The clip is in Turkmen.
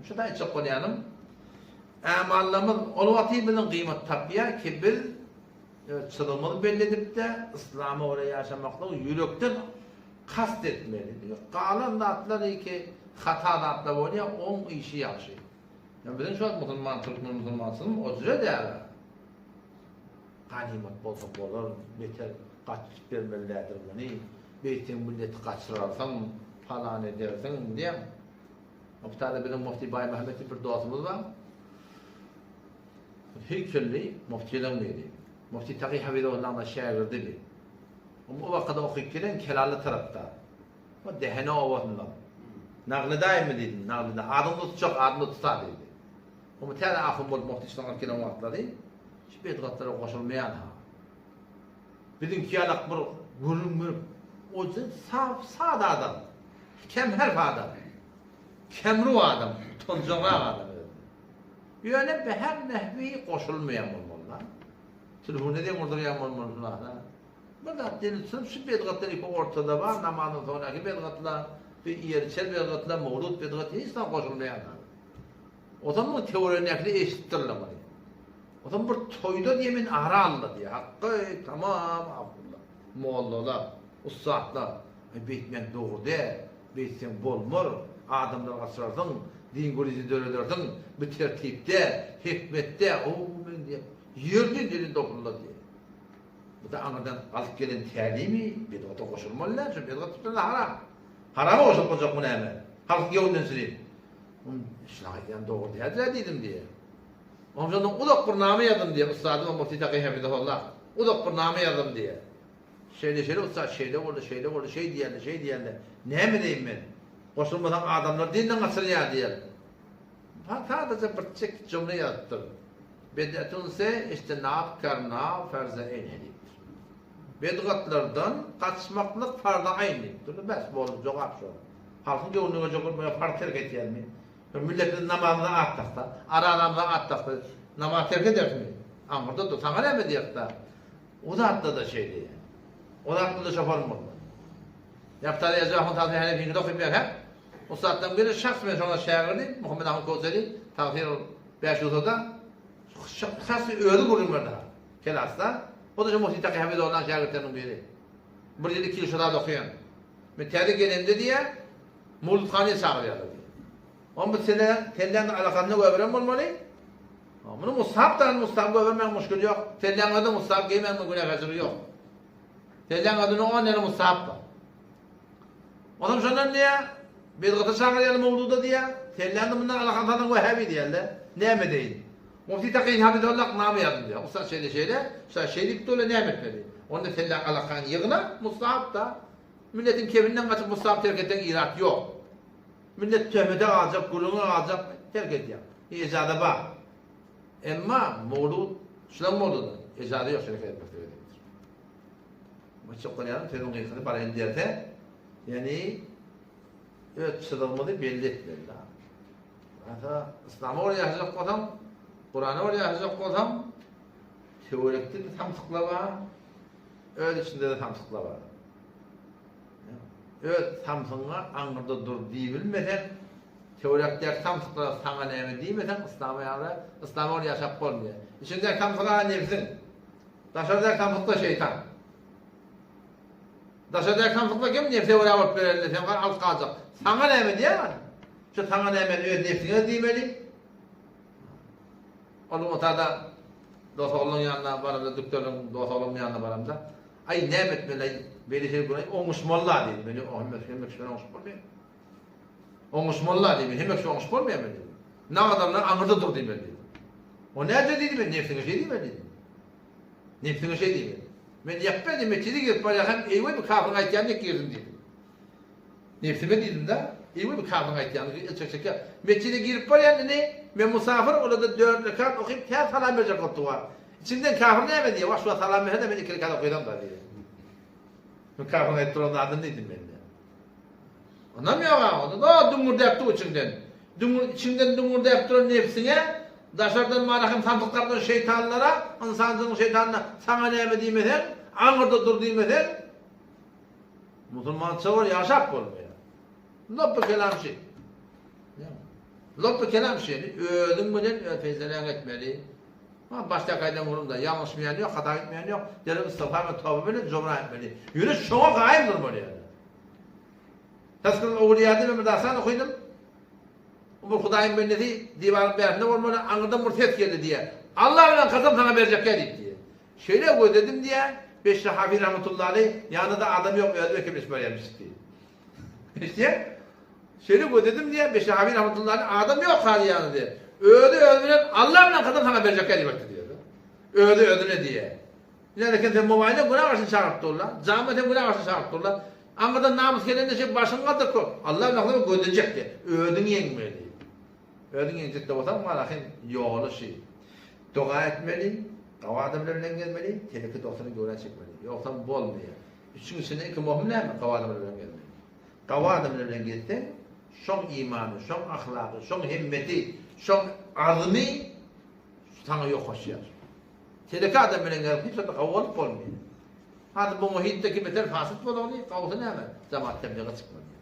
Şu da aýtjak bolýanym, ämallarymyz ol wagty biziň gyýmat tapýar ki biz öz çyzygymyzy belli edip-de, yslama görä ýaşamaklygy ýürekden kast etmeli. Galan zatlar ki hata zatlar bolýar, oň işi ýagşy. Ýa biziň şu wagt musulman türkmen musulmançylygymyz o jüre däl. Ganymat bolsa bolar, beter gaçyp bermeli däldir muny. Beýtseň milleti gaçyrarsyň, palan edersiň diýen. Muftada biziň Mufti Baýmuhammet diýip bir dostumyz bar. Heýkelli muftileň biri. Mufti Taky Hafizullah'yň şägirdi bi. O wakada okyp gelen Kelally tarapda. O Dehene obasyndan. Naglydaýmy diýdim, Naglyda. Adyňy tutjak, adyny tutsa diýdi. Omy täze ahun bolup muftiçilik alyp gelen wagtlary şu bedgatlara goşulmaýan-ha. Biziňki ýalak bir gürrüň berip, o sap, sada adam. Kemherf adam. Kemru adam, utanjaňrak adam özüne. Ýöne be her nehwi goşulmaýan bolmaly-da. Telefona deň urdurýan bolmaly-da. Bir zat delil tutup, şu bedgatlar iki ortada bar, namazdan soňraky bedgatlar, bir iýer-içer bedgatlar, mowlud bedgaty hiç zat goşulmaýan zat. Ozal muň töweregindäkiler eşidipdirler muny. Ozal bir toýda diýe men ara aldy diýe. Hakky tamam ahunlar, mollalar, ussatlar. Aý beýtmäň dogry däl. Beýtseň bolmar, adamlary gaçyrarsyň, din krizi döredersiň, bu tertip däl, hikmet däl. Ow men diýe ýerden ýere dopuldy diýe. Bu-da aňyrdan alyp gelen tälimi bedgata goşulmaly däl, şu bedgat tutlanda haram. Harama goşulyp boljakmy näme? Halkyň göwnünden sürip. Şuny aýdýan dogry däldir-ä diýdim diýýär. Onuň şonda uzak bir name ýazdym diýýär, ussadyma Mufti Taky Hafizahullah. Uzak bir name ýazdym diýýär. Şeýle-şeýle ussat şeýle boldy, şeýle boldy, şeý diýýärler, şeý diýýärler. Näme edeýin men? Goşulmasaň adamlar dinden gaçyrýar diýýär. Sadaja bir çek jümle ýazypdyr. Bedetun se ijtinab karna farz-i aýn diýipdir. Bedgatlardan gaçmaklyk farz-y aýn diýipdir. Bes boldy, jogap şol. Halkyň göwnüne göjek bolup muňa farz terk etýärmi? Bir milletimiz namazymyza at daksa, arazamyza at daksa, namaz terk edersmi? Aňyrda dur, saňa näme diýerda? O zatda-da şeýle ýa. O zatda-da şoparym bolmaly. Ýaptar Eje ahun tagsyr Henefiňkide okyp ýörkäm, ussatdan biri şahs men şoňa şägirdi, Muhammet ahun Köwseri, tagsyr ol Bäşýursada, şahsy özi gürrüň berdi ha. Kelasda. O-da şu Muhsin Taky Hafizollaň şägirtleriniň biri. Bir ýyl, iki ýyl şo zat okaýan. Men täze gelemde diýýär, Mowludhanyýa çagyrýarlar diýýär. Onuň bu sele, selläň alakasynda göberen bolmaly. Muny mustahap da, mustahap göbermäň muşkili ýok. Selläň özüne mustahap geýmäň günäkärçiligi ýok. Selläň özüne on ýaly mustahap bar. Onam şondan diýýär, bedgata çagyrýarlar mowluda diýýär. Selläň-de mundan alakasy salan wähäbi diýýärler. Näme edeýin? Mufti Taky Hafizullah name ýazdym diýýär. Ussat şeýle şeýle, ussat şeý diýip dur, näme etmeli? Onda selläň alakaňy ýygna, mustahap da. Milletiň kebinden gaçyp mustahap terk etseň irat ýok. Millet töhmete galjak, gürrüňe galjak terk edýär. Ejaza bar. Emma mowlud, şulaň mowludy, ejaza ýok şeýle etmeklige diýipdir. Bu çok bolýan sözüň gysgasy baraýyn diýerse, ýagny öz çyzygymyzy belli etmeli. Asa yslama görä ýaşajak bolsaň, Kurana görä ýaşajak bolsaň, töwerekde-de samsyklar bar, öz içinde-de samsyklar bar. Öz samsygyňa aňyrda dur diýibilmeseň, töwerekdäki samsyklara saňa näme diýmeseň, yslama ýa yslama görä ýaşap bolmaýar. Içiňdäki samsyga nebsiň, daşardaky samsyk-da şeýtan. Daşardaky samsyklar kim nebse görä bolup berende sen gar alyp galjak. Saňa näme diýýär? Şu saňa nämeni öz nebsiňe diýmeli. Ol otada dos oglunyň ýanyna baramda, dükdörüň dos oglunyň ýanyna baramda, aý näme etmeli, aý beýle şey guraý oňuşmaly-la diýdi. Men o hemme hemme kişi bilen oňuşyp bolmaýar. Oňuşmaly-la diýdi. Hemme kişi oňuşyp bolmaýar men diýdi. Nagadamlar aňyrda dur diýmeli diýdi. O näde diýdi men nebsiňe şeý diýmeli diýdi. Nebsiňe şeý diýmeli. Men ýapba diýdim, metjide girip barýarkam, eý-weý bu kafyryň aýtýanyny dek girdim diýdim. Nebsime diýdim-de, eý-weý bu kafyryň aýtýanyny el çek çekýär. Metjide girip barýan indi, men musafir, olar-da dört rekat okyp, tä salam berjek bolup dur. Içimden kafir näme diýýär, wah şu wagt salam berse-de men iki rekat okaýsam-da diýýär. Men kafyryň aýdyp duran zadyny diýdim men-de. Onam ýok-a, onda-da düňňürdäp dur içiňden. Düňňür, içiňden düňňürdäp duran nebsiňe, daşardan mara hem samsyklap duran şeýtanlara, ynsanjygyň şeýtanyna saňa näme diýmeseň, aňyrda dur diýmeseň, musulmança bol, ýaşap bolmaýar. Lopby kelam şi. Lopby kelam şeýle, özüň bilen öz peýseläňi etmeli. Ha, başdaky aýdan gürrüňde, ýalňyşmaýan ýok, hata etmeýän ýok, derrew istigfar we toba bilen jogran etmeli. Ýöne şoňa gaýym durmaly ýaly. Taskyryl Owliýada men bir dastan okydym. Bir Hudaýyň bendesi diwaryň bärsinde bolmaly, aňyrdan bir ses geldi diýýär. Allah bilen kasam saňa berjekkä diýip diýýär. Şeýle gözledim diýýär, Beşri Hafiz rahmetullahi aleýh, ýanynda adam ýok, özi bekemleşip barýarmyş diýip. Eşidýäň? Şeýle gözledim diýýär, Beşri Hafiz rahmetullahi aleýh, adam ýok hali ýanynda diýýär. Özi özi bilen Allah bilen kasam saňa berjekkä diýip aýtdy diýýär. Özi özüne diýýär. Näme eken sen mobaýla günä garşy çagyryp durla. Jama sen günä garşy çagyryp durla. Aňyrdan namys gelende şeý başyňy galdyryp gör. Allah bilen gözlejek diýýär. Özüň ýeňmeli. Özüň ýeňjek-de bolsaň malahyň ýoly şi. Doga etmeli, gawy adamlar bilen gezmeli, teleki dostuny göwrä çekmeli. Ýogsam bolmaýar. Üçüň içinde iň möhüm näme? Gawy adamlar bilen gezmeli. Gawy adamlar bilen gezseň, şoň imany, şoň ahlagy, şoň hemmeti, şoň azymy saňa ýokaşýar. Teleki adam bilen gezip hiç wagtda gawy bolup bolmaýar. Hany bu muhitde kim beter fasyt bolany, gawusy näme? Jemaat tebliga çykmaly.